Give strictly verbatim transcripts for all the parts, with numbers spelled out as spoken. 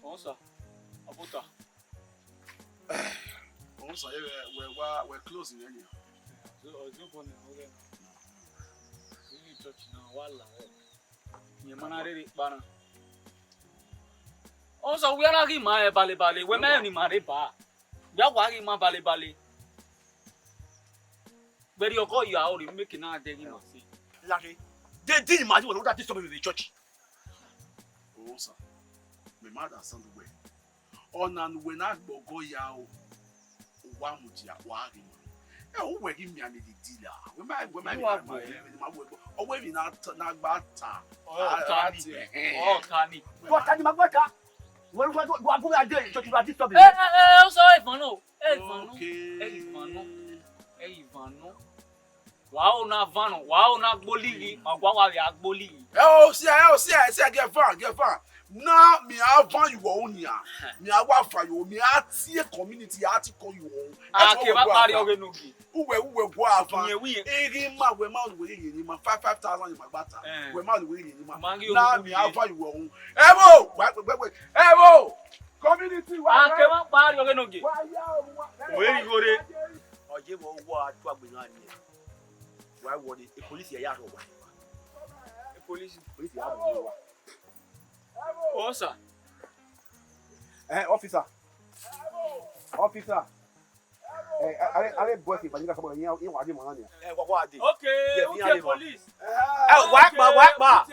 Ọmọ sa, Abuta. Ọmọ sa, wẹ, wẹ wa, wẹ close nẹ nia. Ọzọ, ọzọ bọ nẹ ọghẹ na. Ini church na wa la wẹ. Yẹn ma na rere kpa na. Ọmọ sa, wẹ na ghi ma ẹ balebale, wẹ ma ni ma rre ba. Wẹ wa ghi ma balebale. Vberriọ ọgọ ya ore, make na dẹ ghi ma se. Lare, de din ma you want to disturb me with the church. Ọmọ sa, mẹ ma understand wẹ. Ọna ne uwẹ na gbe ọgọ ya o, wa mudia, wa ghi ma. Ẹ, uwẹ ghi miẹn ne dila. Wẹ ma, wẹ ma, ma wẹ, ọ wẹ vbe na ta, na gba ta. Ọ ta ni. Ọ ta ni. Ọ ta ni ma gba ta. Wẹ, wẹ, wẹ, wẹ, wẹ, ade, church, you are disturbing me. Eh, eh, eh, ọmọ sa, ẹ van nọ. Ẹ van nọ. Okay. Ẹ van nọ. Ẹ van nọ. Wa ho na van nọ, wa ho na gbolighi, ọ gua wa vbe a gbolighi. Ẹ o, si ẹ, ẹ o, si ẹ, si ẹ, get van, get van. Na, mi a van yuọ nia. Mi a wa van yuọ, mi a tie community, a ti kọ yuọ. A ke wa kpari ọghe nogie. Uwẹ, uwẹ gua van. Iye wi. Iri ma wẹ ma wẹ iye ni ma five, five thousand ni ma gba ta. Eh. Wẹ ma wẹ iye ni ma. Ma ghi. Na, mi a van yuọ. Ẹ wo, wẹ, wẹ, wẹ, wẹ. Ẹ wo. Community wa. A ke wa kpari ọghe nogie. Wa ya o, wa. Wẹ ri gore. Ọ ye vbe ọ wa tu agbe na ni. Wa wọrẹ, e police ya rhọ wa. E police. Police ya rhọ wa. Ọmọ sa. Eh, officer. Officer. Eh, are, are boys in Bajinga, come on, you, you want him on here. Eh, wa, wa de. Okay, okay, police. Eh, wa pa, wa pa.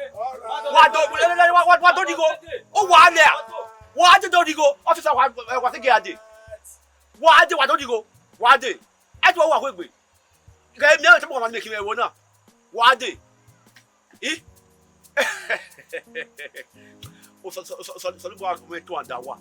Wa do, wa, wa, wa do digo. O wa le. Wa de do digo. Officer, wa, wa se ge ade. Wa de, wa do digo. Wa de. Ẹ ti wa wa khuegbe. Ghe miẹn ọtẹn ọmwa ne khin ẹvbo na. Wa de. I? Osanobua mwẹ etuan da wa.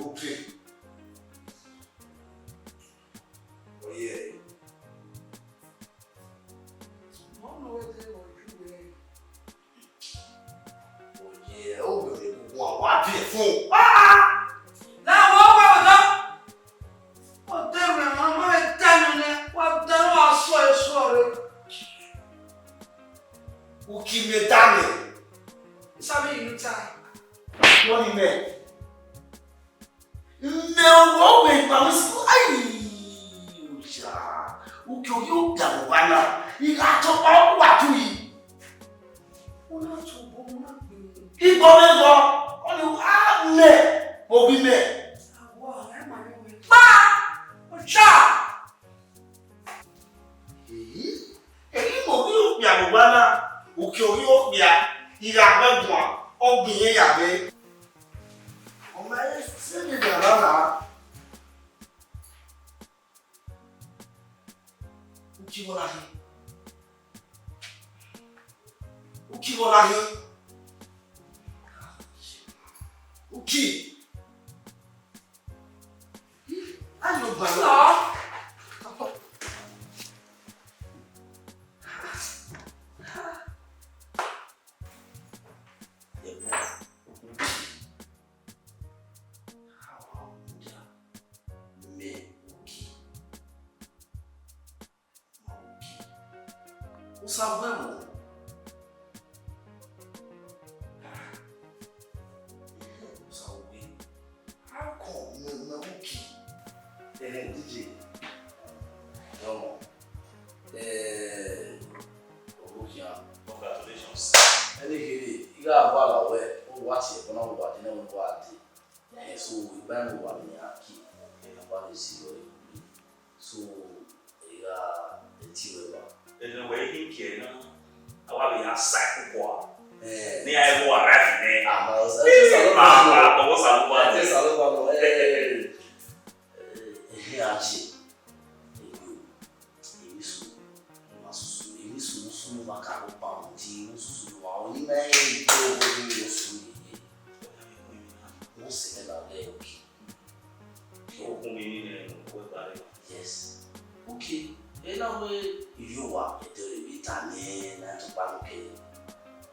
Okay. Oh yeah. Oye, o wẹ vbe gu wa, wa biẹ fo. Ah! Na wo wẹ odọ. Odẹ mwẹ, ma ma vbe ta nọ nẹ, wa da nọ, wa sọ eso re. Uki mẹ da nẹ. Sabi inu ta. Wọ́n ní mẹ́. Mẹ ọwọ́ wẹ̀ ìgbà mi sí. Ayi, ọjà. Uki oyi ó dà wọ́n wá náà. Ìlà àjọpọ̀ wà tún yìí. Una tun bo, una gbin. Igbo me lọ, ọ ni a mẹ, obi mẹ. Awa, ẹ ma ni wẹ. Pa! Ọcha! Eyi, eyi mo ghi okpia vbe owa na, uki oghi okpia, I gha gbe guan, ọ gbẹn irẹn ya vbe. Ọ ma he sẹ vbe erha na. Uki vbọ na hin? Uki vbọ na hin? Uki. Ayo gba lọ. Mẹ Uki. Uki. Usa wẹ wọ. Usa wẹ. How come mẹ, mẹ Uki? Eh, D J. Ọmọ. Eh, Obokian, congratulations. Ẹni kherhe, I gha wa la wẹ, ọ wa tie ẹbọ na, wa dee nẹ, wa dee. Eh, so, igba ne uwa ni a ki, eh, wa ni si lọ re. So, Ti wẹ wa. Ẹdẹ wẹ i khin na, a wa vbe ya sa ẹkukua. Eh. Ne a i vbe arrive nẹ. Ah, ma, ọ sa, ọ sa, ọ sa, Ma, ma, ọ sa, ọ sa, ọ sa, ọ sa, eh, eh, eh, a je. Emwi sunu, emwi sunu, emwi sunu, sunu wa ka ro kpa mu di, emwi sunu wa, o ni ma he do, o ni sunu ye. Wọ́n sì lẹ́la ọ̀gá ẹ̀ òkè. Okun mi ni nẹ, wẹ gba rẹ. Yes. Okay. Ẹ na wẹ, iyo wa, ẹdẹ rẹ vbe ta nẹ, na tọkpa nọ kẹ.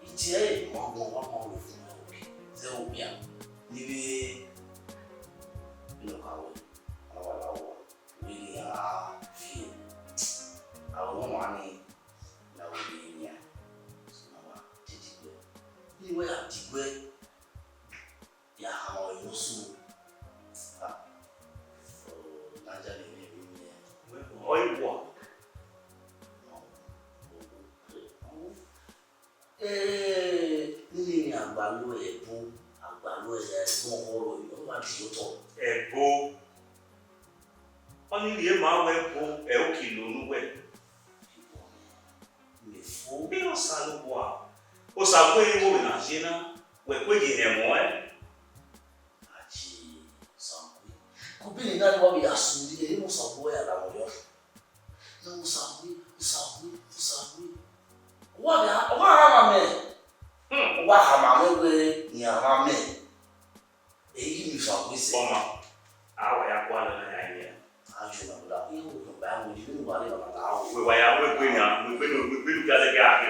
Itiẹ ẹ, ma gbọn, wa ma wẹ fun nẹ, okay. Zẹ okpia. Ni vbe, nọ ka wẹ, a wa la wa. Vbe ghi a fi. A wẹ wọn ma ni, na wẹ vbe yan. So na wa, titi gbẹ. Ni wẹ a di gbẹ. Ya hama ọre ne ọ sunu. Ah, ọ, Niger ni emwi emwi nẹ. Ọ i wa. Eh, nene emwi agbalu ẹbo, agbalu ẹbo ọkhọrọ, ọ ma di otọ. Ẹbo. Ọni rhie ma wẹ ẹbo, ẹ o ke lo ne uwẹ. Mẹ fo. Ẹ Osanobua, Osanobua ẹ i vbe na ye na, wẹ kue ye hẹ ẹmwẹ ọnrẹn. Aji, Osanobua. Kobene na ne wa vbe ya sunu, ẹ i mu Osanobua ya la mwẹ yọ. Na Osanobua, Osanobua, Osanobua. Wa vbe, wa hama mẹ. Hmm. Wa hama mẹ wẹ, ne a hama mẹ. Eyi mi fa wese. Ọma, a wa ya gualọ na ya yin. A ju na da, ihu no ba wo di, vbene uwa rre na da wo. Wẹ wa ya wẹ egbe yan, wẹ egbe no, wẹ egbe no kẹ a zẹ kẹ a kẹ.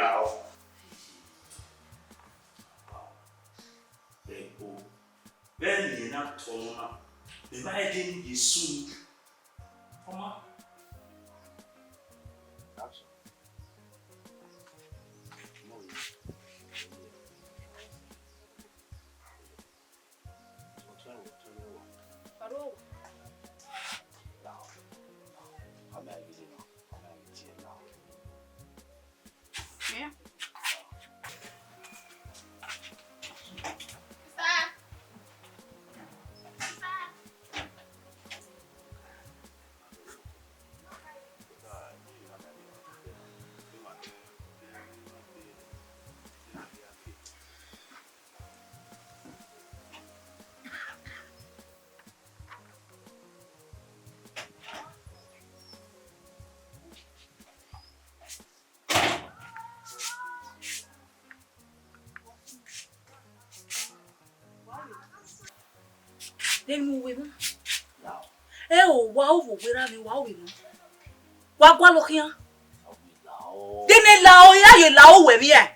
Ẹbo, vbene na tọ nọ na, mẹ ma he de ni ye sunu. Ọma. Action. Deghẹ ne uwẹ na. Ẹ o, wa ru vbe owa erha mwẹ, wa ru vbe emwa. Wa gualọ khian. Deghẹ ne la o, ya ye la o wẹ vbiẹ.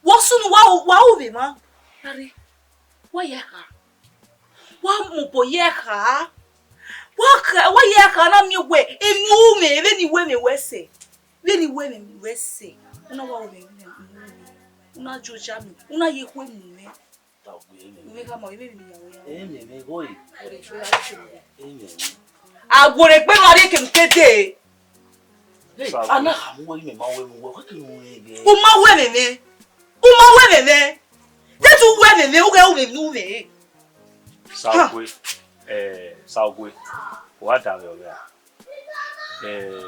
Wa sunu, wa ru, wa ru vbe emwa. Gha rre, wa ya kha. Wa mu obọ ye kha. Wa kha, wa ya kha na miẹn wẹ, enu mwẹ, vbene I wẹ mwẹ wẹ sẹ. Vbene I wẹ mwẹ wẹ sẹ. U na wa ru vbe emwa. U na joja mwẹ. U na ye ekhue mu mwẹ. Imẹ khama, imẹ vbe ya wẹ ya. Awerriegbe gha rrie kemukede. Hey, a na khama uwẹ, imẹ ma wẹ mu wẹ, wẹ ke mu wẹ gẹ. U ma wẹ mwẹ mwẹ. U ma wẹ mwẹ mwẹ. Te tu wẹ mwẹ mwẹ, u ghẹ ru mwẹ ne u mwẹ. Saogue, eh, Saogue, wa danmwẹ ọghe a. Eh,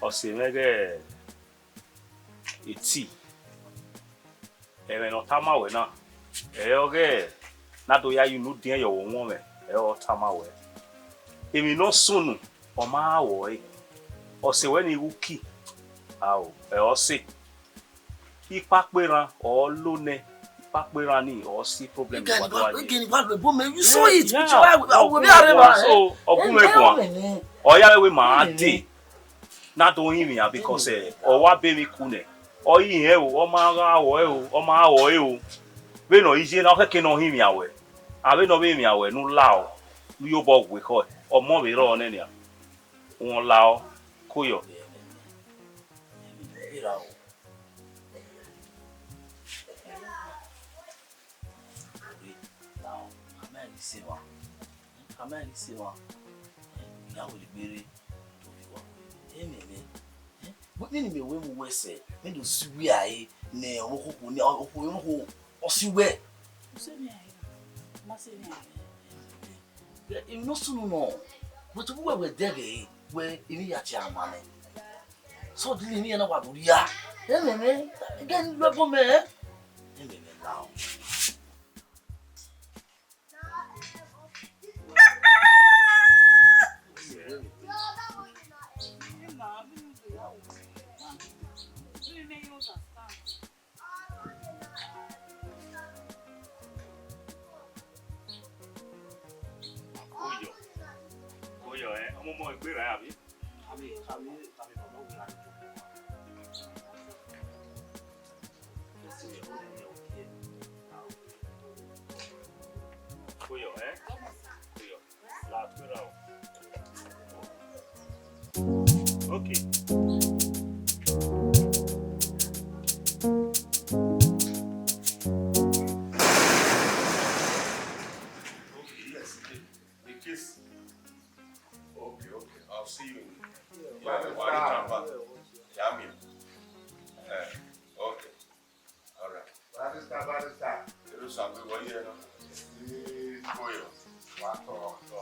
ọ sẹ mwẹ ghẹ eti. Ẹmwẹ ne ọ tama wẹ na, ẹ i re ọghe ne a do ya ye unu diẹn ye ọvbokhan mwẹ, ẹ i re ọ tama wẹ. Emwi ne ọ sunu, ọ ma vbe ọre, ọ sẹ wẹ ne I ghe uki, ao, ẹ i re ọ sẹ. Ikpakpa erhan ọ lo nẹ, ikpakpa erhan ni ọ si problem vbe wa do a ye. Ege ni wa lo ebo mẹ, you saw it. Yeah, yeah. Ọ gu mwẹ guan. Ọ ya wẹ ma dee. Na do rinmwian because, eh, ọ wa be emwi ku nẹ. Ọ i rẹn o, ọ ma gha ruẹ o, ọ ma ruẹ o. Vbene ọ i ye na, ọ khẹke ne ọ rinmwian ruẹ. A vbene ọ vbe rinmwian ruẹ ne u lao, ne u ye obọ gu ekhọe, ọmọ vbe rrọọ nẹ nian. Wọn lao, koyọ. Rre, now, a ma ghi sẹ emwa. A ma ghi sẹ emwa. Ya wẹ egbe rre, do vbe uwa. Ẹ mẹ mwẹ. Wẹ nene mẹ wẹ mu wẹ sẹ, mẹ do si uwẹ rae ne ọvbokhan okhuo ne okhuo, okhuo ọ si uwẹ. U sẹ emwi rae, u ma sẹ emwi rae. Emwi ne ọ sunu nọ, wẹ tobọ uwẹ wẹ dẹghe, wẹ emwi ya tie ama nẹ. Suddenly, emwi na wa do rhia. Ẹmwẹ mwẹ, ẹghẹ ne u ru ẹbọ mẹ, ẹmwẹ mwẹ la o. Koyọ, koyọ, ẹ, ọmọ ọmọ egbe ra, àbí? Àmì, àmì, àmì, bàbá òun là ń jọ. Koyọ, ẹ? Koyọ. La gbera o. Okay. Okay, yes, in case. Okay, okay. I'll see you in, yeah, yeah, yeah, yeah. Yeah, I mean. Eh, okay. All right. Barrister, barrister. Irú sàgbé wọ̀nyí ẹ̀ náà. Ee, Koyọ. Wa tọ, wa tọ.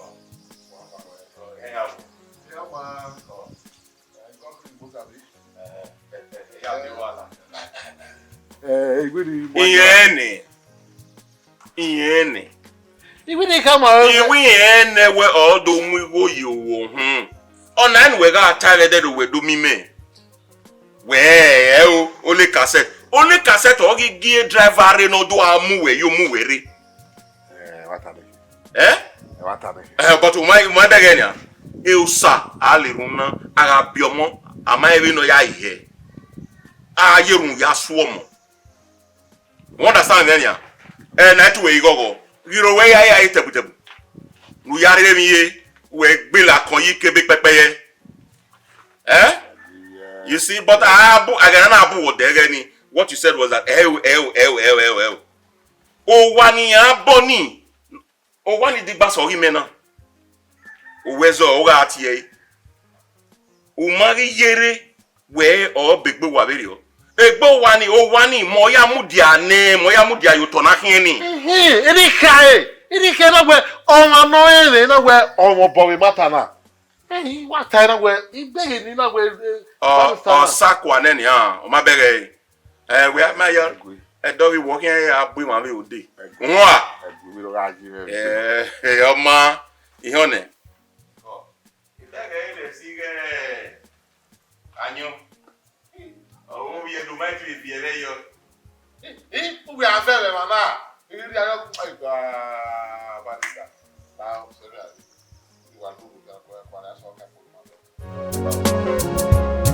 Wa tọ, wa tọ. Ẹ yà wò. Ẹ yà wò. Tọ. Ẹ, kọ́kì ni mo tàbí? Ẹ, ẹ, ẹ, ẹ yà wò wàhálà. Ẹ, ìwé ni mo ìyẹn ni. Ìyẹn ni. Ìwé ni ka ma. Ìwé ìyẹn ni wẹ ọ do mu igho ye owo hun. Ọna ẹn wẹ gha ta ẹghẹ dẹdẹ wẹ do mi mẹ. Wẹ ẹ o, ole cassette. Ole cassette ọ ghi gie driver rre ne ọ do a mu wẹ yo mu wẹ rre. Ẹ, wa ta nẹ. Ẹ? Ẹ wa ta nẹ. Ẹ, but u ma, u ma dẹghẹ nia. E osa, a le rhunmwuda, a gha biẹ ọmọ, a ma rẹn vbene ọ ya hẹ. A ye erhunmwu ya su ọmọ. U understand nẹ nia? Ẹ, na tu wẹ ighọghọ. Ghi ro wẹ ya ya ye tẹbutẹbu. U ya rre emwi ye, wẹ gbele akọn yi kebe pẹpẹyẹ. Eh? You see, but I bu, I gana na bu wọ dẹghẹ ni. What you said was that, eh, oh, eh, oh, eh, oh, eh, oh, eh, oh, eh, oh. Owa ni iran bọ ni, owa ni digba sẹ ọghe imẹ na. Owẹ zẹ ọ gha tie ẹre. U ma ghi yerre wẹ ọ be egbe owa vberriọ. Egbe owa ni, owa ni, mẹ ọ ya mudia nẹ, mẹ ọ ya mudia ye otọ na khian ni. Ehe, erha khare, erha khare na wẹ ọmwa ne ọ rẹn emwi na wẹ ọmwa obọ vbe emata na. Ehe, I wa tae na wẹ, I bẹghe ni na wẹ, eh, ọ, barrister na. Ọ sa kua nẹ nian, ọ ma bẹghe ẹre. Ẹ, wẹ a ma ya, ẹdẹ ọghe wẹ ọ khian ya bu emwa vbe ode. Wan. Ẹgui vbe gha yi mwẹ. Ẹ, ẹ, ọ ma, ihọn nẹ. Ọ, I bẹghe ẹre si ghẹ ayọn. Ọ, ovbi ẹdẹ ma tu ebi ẹre yọ. I, I, uwẹ a vẹ vbe emwa na. I rhirhi ayọn, ai, ba, barrister. Ba, sorry, I, I wa lulu gha kua, kua, that's all I can put in my mouth.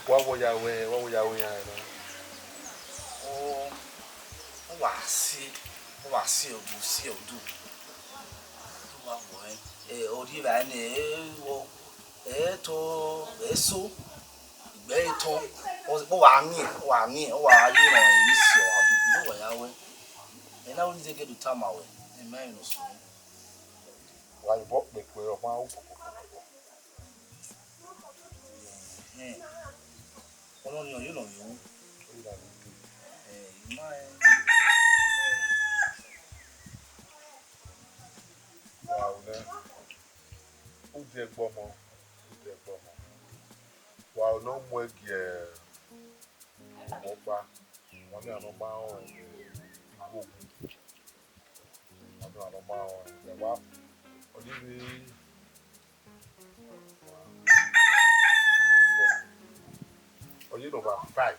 Wa wo ya wẹ, wa wo ya wẹ iran na. Ọ, ọ wa si, ọ wa si ọdu, si ọdu. Ọ wa wọẹn, ẹ, ọ rhie evbare nẹ, ẹ, ọ, ẹ tọ, ẹ so, igbe ẹre tọ, ọ, ọ wa miẹn, ọ wa miẹn, ọ wa ye erọnrọn emwi si ọ, a do, ọ wa ya wẹ. Ẹ na wẹ ne I zẹgẹ do tama wẹ, ẹ ma rẹn ne ọ sunu. Wa vbe obọ kpekpe, ọ ma ru kọkọkọkọ. Ẹhẹn. Ọnọni ọ ye nọ vbe ru. Ọ ye nọ vbe ru. Ẹ, I ma rẹn. Wa ru nẹ. Udiẹgbọmọ, udiẹgbọmọ. Wa ru ne ọ mu ẹgie ọkpa, wa miẹn ne ọ ma rẹn igho. Ọdọ ọmwa ọnrẹn, wa, ọ ghi vbe, ọ ye number five.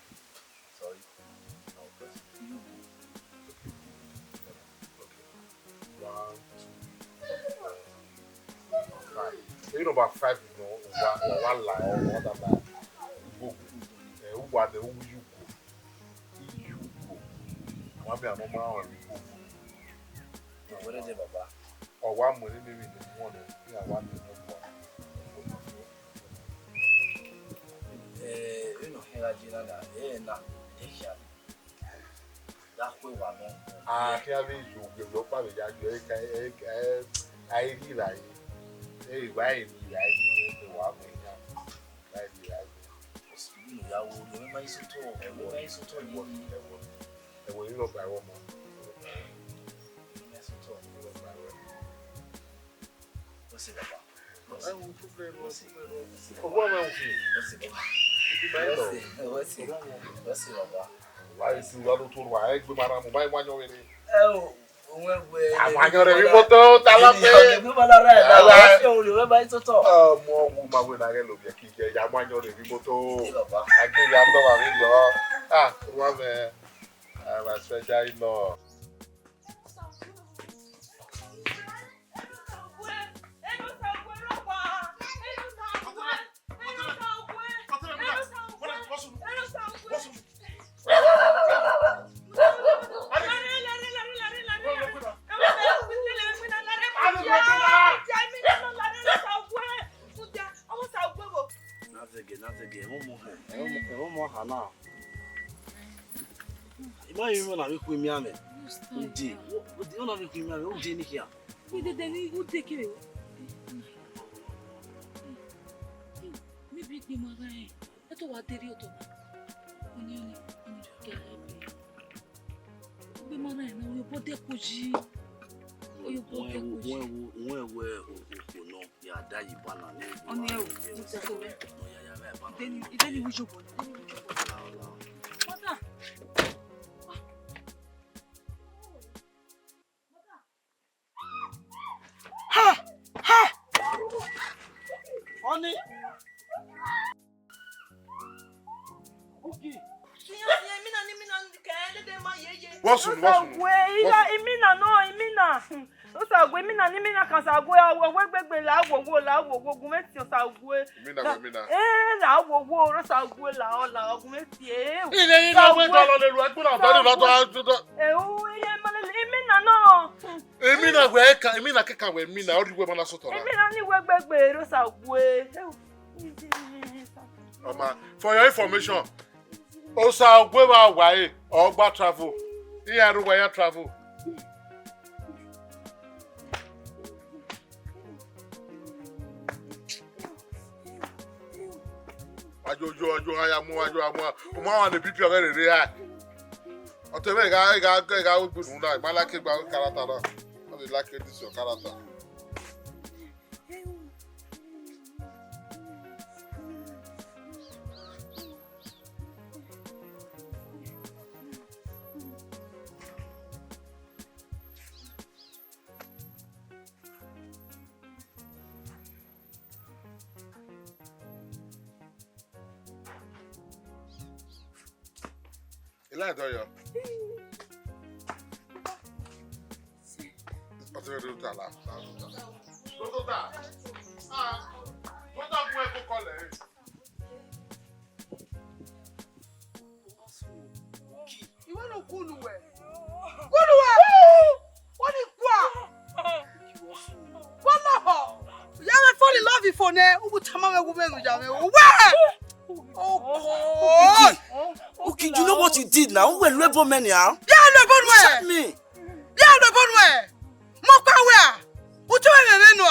Sorry. Okay. One, two, three, four, five. Ọ ye number five nọ, wa, wa, wa la, wa da la. Igho. Ẹ, uwa nẹ, uwu iyugo. Iyugo. Wa miẹn ne ọ ma rẹn igho. Wẹrẹ dẹ baba. Ọ wa mu ẹre ne emwi ne ọ muẹn nẹ, iran wa miẹn ne ọ guan. Eh, vbene ọ khian gha ye na na, eh, na, eh, khian. Ya khuẹ wa nọ. A khian vbe yo, ugbẹn vbe ọkpa vbe ya yo, ẹ ka, ẹ, ẹ, a i ghi ra yi. Ẹ i wa eni ra yi, ẹ wa mu iran. Ra yi, ra yi. Vbene ya wo, ọ ma i sotọ, ọ ma i sotọ yi. Ẹwọ, ẹwọ, ẹwọ, ẹ i rọ ba ẹvbo ọmọ. Ẹ i sotọ. Ẹ i rọ ba ẹvbo. Wẹ sẹ baba. Ọgbọ mwẹ ufi. Ibi ma lọ. Wa esi wa lo to wa egbe ma na mu ma wa yọ vbe. Ẹ o, òun ẹ wẹ. Àwọn ayọ̀ rẹ̀ bí mọ́tò ta lọ pé. Ẹgbẹ́ bá lára ẹ̀ náà, wọ́n fi òun lè wẹ́ bá yín tó tọ̀. Ọmọ ọmọ ma wẹ na gẹ lo bi ẹki jẹ ya mu ayọ̀ rẹ̀ bí mọ́tò. Agbe ya tọ wa mi lọ. Ah, wa mẹ. Ah, my special in-law. Na vẹgẹ, na vẹgẹ, ẹmwẹ ọmọ hẹ, ẹmwẹ ọmọ, ẹmwẹ ọmọ hana. I ma rẹn emwi na vbe khu imianmwẹ. Ude, ude, ọ na vbe khu imianmwẹ, ude ni khian. Ude de ni, ude kere. Maybe egbe ma gha rẹn, ẹ to wa derriọ otọ na. Ọni, ọni, ọni, kẹ ẹ be. Egbe ma gha rẹn na, oyobọ dẹko yi. Oyobọ dẹko yi. Wẹ wo, wẹ wo, wẹ wo, okhuo nọ. Ya da yi ba na ne. Ọni ẹ o, mo ti ẹko mẹ. Ideni, ideni wi jobọ, ideni wi jobọ. Mother. Ha! Ha! Ọni. Uki. Wọ́n sùn, wọ́n sùn. Wẹ, ira, imina nọ, imina. Osague, imina ni imina kan Osague, ọwẹgbegbe la wowo, la wowo, gun mwẹ tie Osague. Imina wẹ imina. Eh, la wowo, Osague la, ọ la, gun mwẹ tie. Ire, ire, wẹ dọlọ lelu, ẹgbẹ na dọlọ lọtọ. Eh, u, ire, ma lele, imina nọ. Imina wẹ ka, imina kẹkan wẹ imina, ọ rhie wẹ ma na sotọ na. Imina ni wẹgbegbe, Osague. Ọma, for your information, Osague wa wa e, ọ gba travel. Iran ru wa ya travel. Ajo, jo, ajo, aya mu, ajo, amu. Uma wa ne B P ọghe rere ha. Ọtẹn mwẹ gha, gha, gha, gha gbe nu na, ma like gba character na. I dey like this your character. Ilé ẹ̀dọ́ yọ. Ọtí rẹ̀ ló ta la. Ló tó ta. Ah, wọ́n tó gun ẹ̀kọ́ kọlẹ̀. Iwe no kunu wẹ. Kunu wẹ. Wọ́n ní kua. Wọ́n lọ họ. Ya me fall in love ifo nẹ. Ugu tama me wu me nu ya me. Wẹ. Oh God. Okay, you know what you did now? Who were labor men now? Ya lo bonu ẹ. Shut me. Ya lo bonu ẹ. Mo pa wẹ a. Utu ẹ nene nu.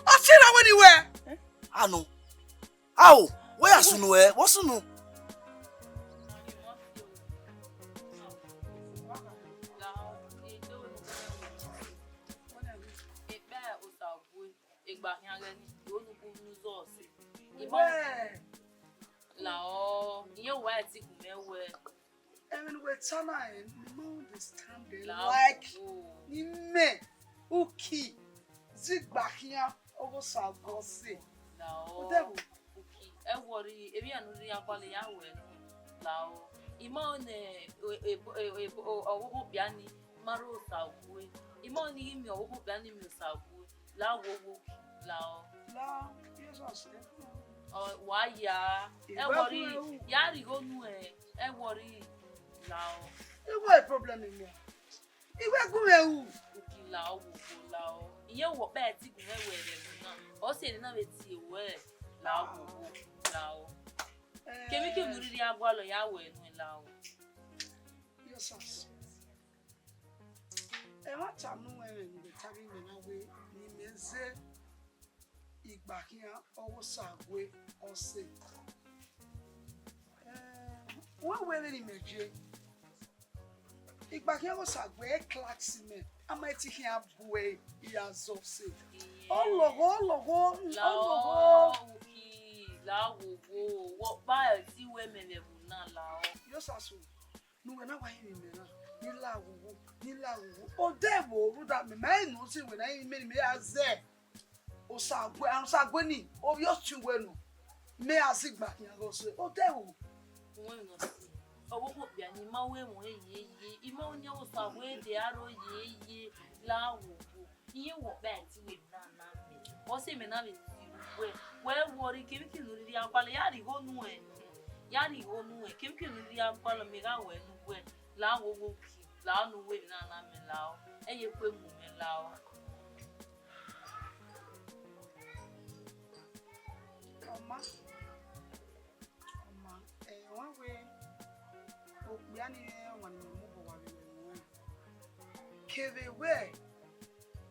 O si ra wẹ ni wẹ. Anu. Ao, wẹ ya sunu ẹ, wọ sunu. Egba khian ghẹ ni, ro nu gu nu zọ ọse. Ima la ọ, iye wa ti gu mẹ wẹ. Ẹmwẹ ne uwẹ ta na rẹn, ne I ma understand ẹ. Like, ne imẹ, Uki, zẹ igba khian, ọghe Osague ọse. La ọ. Odẹ vbo? Uki, ẹ worry, emwi iran ne u rhie gualọ ya wẹ nọ. La ọ. I ma rẹn ne, e, e, e, e, ọghe obọ okpia ni, ma rho Osague. I ma rẹn ne I ghi miẹn ọghe obọ okpia ni miẹn Osague. La wowo, la ọ. La, Jesus, ẹ. Ọ, wa ya. Ẹ worry, ya righo nu ẹ, ẹ worry, la ọ. Iwe problem ni mẹ. Iwe gu mwẹ ru. Uki la ọ, wowo la ọ. Iye wo kpẹ ti gu mwẹ wẹ rẹ na. Ọ sẹ ne na vbe tie wẹ la ọ, wowo la ọ. Kemikemi ne u rhie gualọ ya wẹ nọ la ọ. Jesus. Ẹmwata ne u mwẹ mwẹ ne uwẹ tama imẹ na wẹ ne imẹ zẹ igba khian ọghe Osague ọse. Eh, wẹ wẹ vbene imẹ je. Igba khian ọghe Osague ẹ class mẹ, a ma ti khian bu ẹre ya zẹ ọse. Ọlọghọ, ọlọghọ, ọlọghọ. Lao, Uki, lao wowo, wẹ ọkpa ẹti wẹ mẹ vbe ẹvbo na, lao. Yo Sasu, ne uwẹ na wa rinmwian imẹ na, ne I la wowo, ne I la wowo. Odẹ vbo rhunmwuda mẹ ma rẹn ne ọ zẹ wẹ na, imẹ ne imẹ ya zẹ. Osague, Osague ni, ovbi ọtiọnwẹ nọ. Mẹ a zẹ igba khian ghe ọse, odẹ vbo? Uwẹ nọ si, ọvbokhan okpia ni ima wẹ ẹmwẹ ye ye, ima ọnii Osague de aro ye ye, la wowo. Iye wọ ọkpa ẹti wẹ na na mẹ. Ọ sẹ mẹ na vbe tie uwẹ. Wẹ worry, kevbe kevbe ne u rhirhi a gualọ, ya rhie igho nuẹn. Ya rhie igho nuẹn, kevbe kevbe ne u rhirhi a gualọ, mẹ gha wẹ ne uwẹ. La wowo Uki, la ne uwẹ emwi na na mẹ lao. Ẹ ye kpe mu mwẹ lao. Ọma, ọma, ẹ, ọ ma wẹ okpia ni rẹn ọmwa ne imẹ mu obọ wa vbe ruẹ ruẹ. Kevbe wẹ,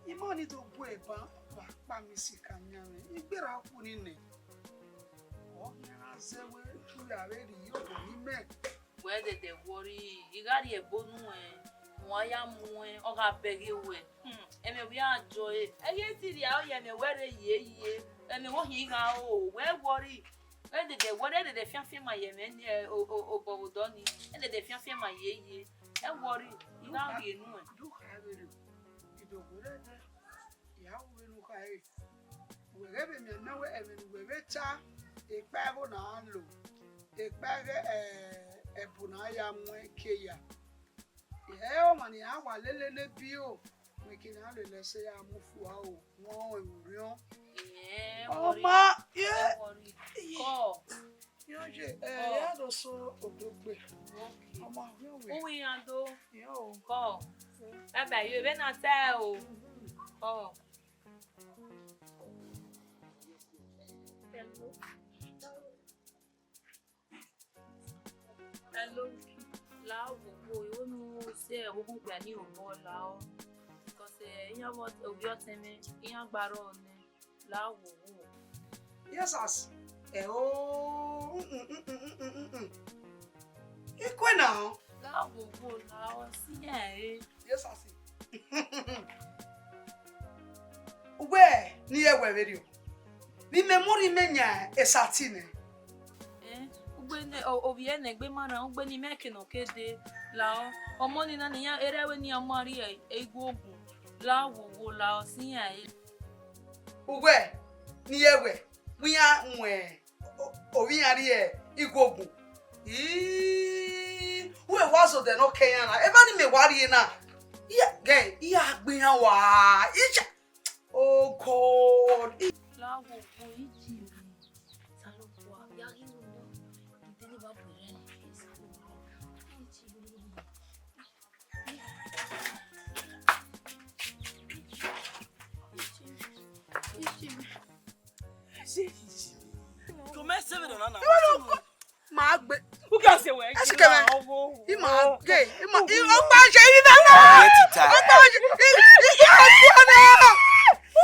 ima ni do gu eban vbe akpa mẹ isi ka yan mwẹ, I gberra ọkpu ni nẹ. Ọ khian na zẹ wẹ, u ya vbe rhie obọ ne imẹ. Wẹ dẹdẹ worry, I gha rhie ẹbo nuẹn, uwa ya muẹn, ọ gha bẹghe wẹ. Hmm, ẹmwẹ wẹ a jọ ẹre. Ẹ i ghi ti rhie aro ye ẹmwẹ wẹ rre ye ye, ẹmwẹ wẹ ọ hin gha ro, wẹ worry. Wẹ dẹdẹ worry, ẹ dẹdẹ fianfian ma ye ẹmwẹ ni, ẹ, o, o, obọ vbe odọ ni, ẹ dẹdẹ fianfian ma ye ye. Ẹ worry, I gha rhie nuẹn. Du kha vberriọ, I do werriẹ nẹ, I gha ru vbene u khare. Wẹ ghẹ vbe miẹn nẹ wẹ ẹmwẹ ne uwẹ vbe ta, ekpa ẹvbo na a lo, ekpa ẹghẹ, ẹ, ẹbu na a ya muẹn ke ya. Ẹ ọmwa ne iran wa lele ne bio, wẹ ke na lele ẹse ya mu fua o, wọn rẹn vbe orhiọn. Iyẹn, ẹ Ọma, worry, ye. Ẹ worry. Kọ. Iran ye, ẹ, Kọ. Ya do so odogbe. Okay. Ọma, orhiọn wẹ. Uwu iran do. Iran o. Kọ. Bye bye, yo, vbe na ta ẹ o. Kọ. Hello. Hello, Uki. La wowo, iwo nu sẹ oghugbe ni obọ lao. Because, eh, iran vbe ovbi ọtẹn mwẹ, iran gba rrọọ nẹ. La wowo. Yes, as. Eh, oh, mm, mm. I kue na o. La wowo, la ọ si iran re. Yes, as. Uwẹ ne I ye wẹ vberriọ, ne imẹ mu rhie imẹ yan esati nẹ. Eh, ugbe ne, o-, ovbi ẹnẹ egbe ma rran, ugbe ne imẹ ke nọ ke dee, la ọ, ọmọ nii na ne iran, erha ẹvbo ne iran ma rrie iguogun, la wowo, la ọ si iran re. Uwẹ ne I ye wẹ, wẹ iran muẹn o-, ovbi iran rrie iguogun. Ii, wẹ wa zodẹ ne ọ kẹ iran na, eva ni mẹ wa rrie na. Iya, gẹ, iya gbe iran wa. Icha. Oh God. La wowo, iji mi. Osanobua, ya ghi ru nọ. Ide ne wa bu rẹ ni. Iji mi. Iji mi. Iji mi. Iji mi. Come se ve na na. Ma gbe. U ka se wẹ. Ẹ si kẹ mẹ. I ma gbe. I ma, i, ọ gba je, i na na. Ọ gba je. I, i, i, i, i, i, i,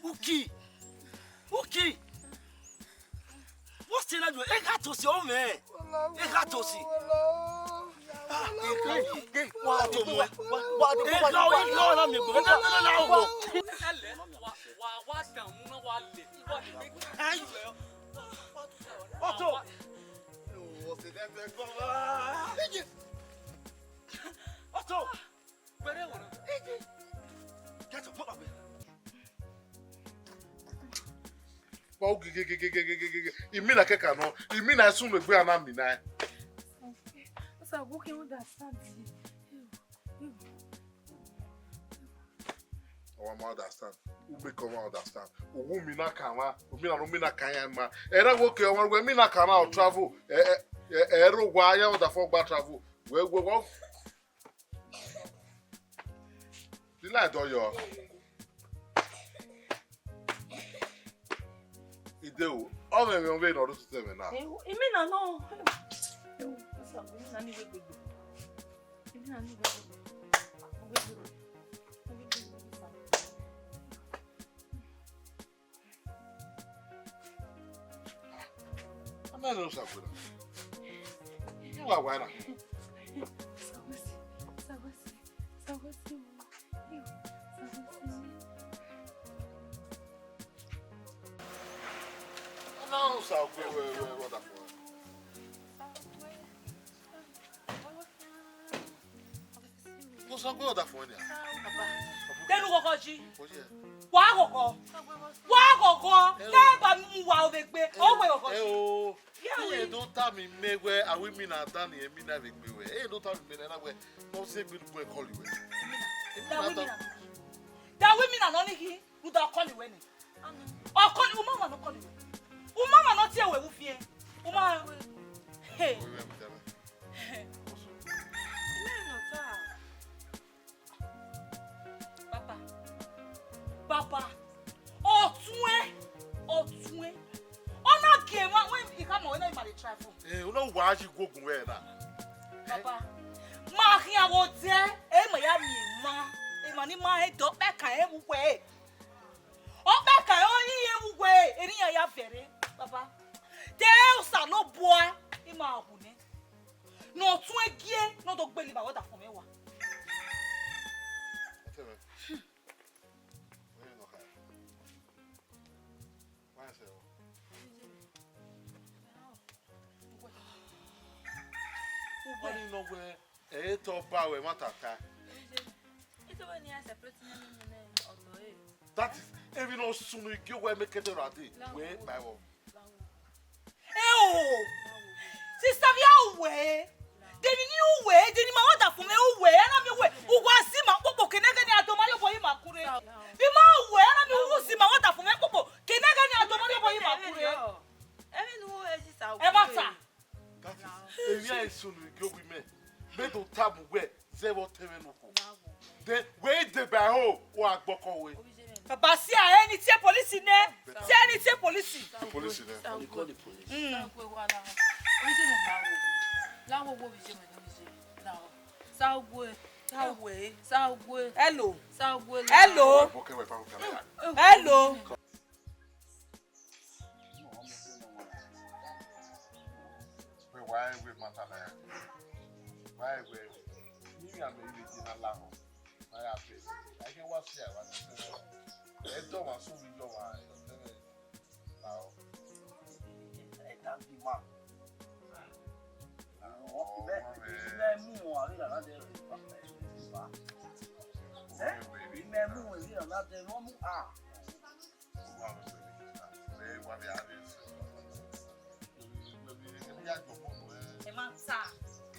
Uki. Uki. What's the name? Ẹ gha tosi ọ mẹ. Ẹ gha tosi. Ah, ẹ gha, ẹ gha, wa do mu, wa, wa do mu, wa do mu, wa do mu. Ẹ gha, ẹ gha, wa na mi gbọ, ẹ gha, ẹ gha, ẹ gha, wa. Wa, wa, wa dan mu na wa le. Wa le. Ẹ. Ọtọ. Ọtọ. Get up, papa. Wa gigigigigigigigi. Imina kẹka nọ. Imina sun egbe ana mina. Osa, who can understand? Ọmwa ma understand. Ugbe kọ ọmwa understand. Owu mi na kan mwa, omi na, omi na kan ya ma. Ẹre wo ke ọmwa, wẹ mi na kan na travel. Ẹ, ẹ, ẹ, ẹ ro wa ya order for gba travel. Wẹ, wẹ, wẹ. Dila dọyọ. Ide o, ọ mwẹ mwẹ ọvbehe ne ọ rre ototọ mwẹ na. Imina nọ. Imina ni wegbe. Imina ni wegbe. Amẹ ne Osague na. Iye Wa wa na. Ọna Osague wẹ, wẹ, wẹ ọdafẹn. Osague ọdafẹn nia. Denu ghọghọ yi. Oye. Wa ghọghọ. Wa ghọghọ. Ẹ o. Ẹ ba mu wa ovegbe. Ọ wẹ ghọghọ yi. Ẹ o. Iye do tama mẹ wẹ, a wẹ imina dan ni, imina vbe gbe wẹ. Iye do tama mẹ na wẹ, ne ọ sẹ egbe ne u kọli wẹ. Da wẹ imina. Da wẹ imina nọ ni ghi, rhunmwuda ọ kọli wẹ nẹ. Ọ kọli, u ma wa ne ọ kọli wẹ. U ma wa ne ọ tie wẹ vbe uviẹn. U ma. Hey. Papa, papa, ọtuẹn, ọtuẹn. Ọ na gie emwa, wẹ I khama wẹ na, I ma dey try for. Eh, u na wa yi guogun wẹ na. Papa, ma khian vbe odẹ, e ma ya miẹn emwa, emwa ni ma he dọ kpẹkan ẹre vbe uwẹ. Ọ kpẹkan ẹre, ọ yin ẹre vbe uwẹ, eni iran ya vẹrẹ, papa. De Osanobua, I ma hu nẹ. Ne ọtuẹn gie, ne ọ do gbele ima, wẹ ọdafẹn mwẹ wa. Ọtẹn mwẹ. Wẹ nọ kha. Wẹ sẹ o. Wẹ ni nọ wẹ, ẹ i tọ ba wẹ ma ta ta. That is, emwi ne ọ sunu gie wẹ make it right there. Wẹ ba wọ. Eo! Sista via uwẹ. De emwi ni uwẹ, de ni ma wẹ ọdafẹn mwẹ uwẹ, ana miẹn uwẹ, uwa si ima kpokpo, keneghe ni a do ma rhie obọ yi ima kure. Ima uwẹ, ana miẹn uwu si ima wẹ ọdafẹn mwẹ kpokpo, keneghe ni a do ma rhie obọ yi ima kure. Emwi ne uwẹ sista uwẹ. Ẹ ma ta. That is, emwi a i sunu gie owi mẹ. Mẹ do tama uwẹ, zẹ vbe ọtẹn mwẹ nokhuo. Then wẹ i deba ẹre ho, wa gbọkọ wẹ. Baba, si a ẹre ni tie polisi nẹ. Si a ẹre ni tie polisi. Polisi nẹ. They call the police. Mm. Hello. Hello. Hello. Wẹ wa ẹre wẹ mata na ya. Wa ẹre wẹ, ne iran mẹ vbe je na lahọ. Ma ya fe. A i kẹ wa si a wa na. Ẹ dọ wa sunu yọ wa, ẹ dọ tẹrẹ. Lao. Ẹ ta bi ma. Imẹ, imẹ mu wọn, a ghi rhan na dẹ rẹ. Ẹ? Imẹ mu wọn, a ghi rhan na dẹ rẹ, ọ mu a. Ẹ ma ta,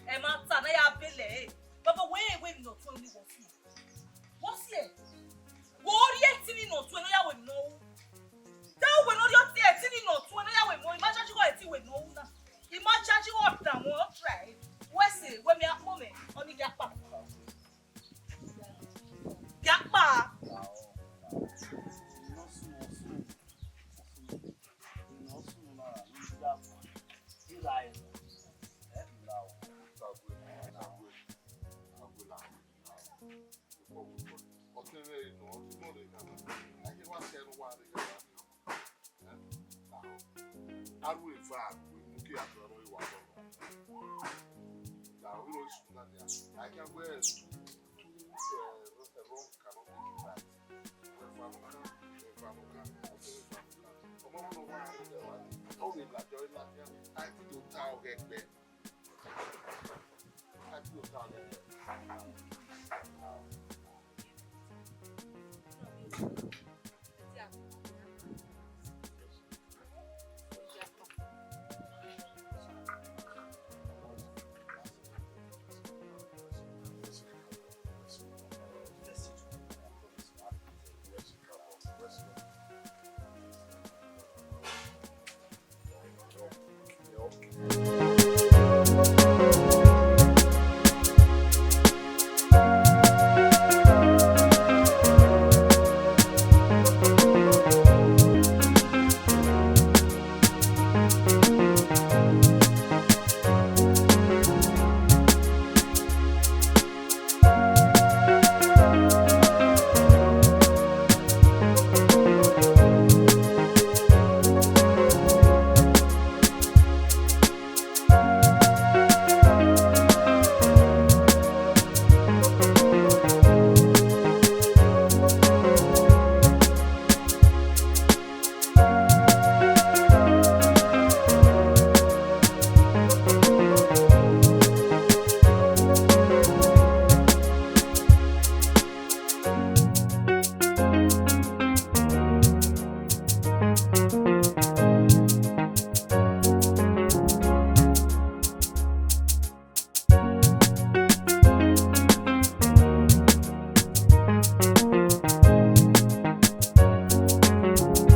ẹ ma ta, ne a ya bele ẹre. Baba, wẹ, wẹ emwi ne ọ tuẹn ni wọ fi. Wọ si ẹe. Wẹ ọ rhie ẹtin ni ne ọ tuẹn ne ọ ya wẹ emwi ne ọ ru. Te wẹ ne ọ rhie ẹtin ni ne ọ tuẹn ne ọ ya wẹ emwi ne ọ ru. I ma charge wẹ ẹtin wẹ emwi ne ọ ru na. I ma charge wẹ ọdafẹn, ọ try. Wẹ sẹ, wẹ mẹ akpọ mwẹ, ọ ni gha kpa. Gha kpa. Aru eva, uki atọ rọ wa bọ. Na iro isu na dia. A kan wẹ tu, tu, eh, wrong cannot make it right. Wẹ fa no kan, wẹ fa no kan, wẹ fa no kan. Ọmọ wọn wa, ọ wẹ la jọ la dia. A ti do ta ọghe ẹgbẹ.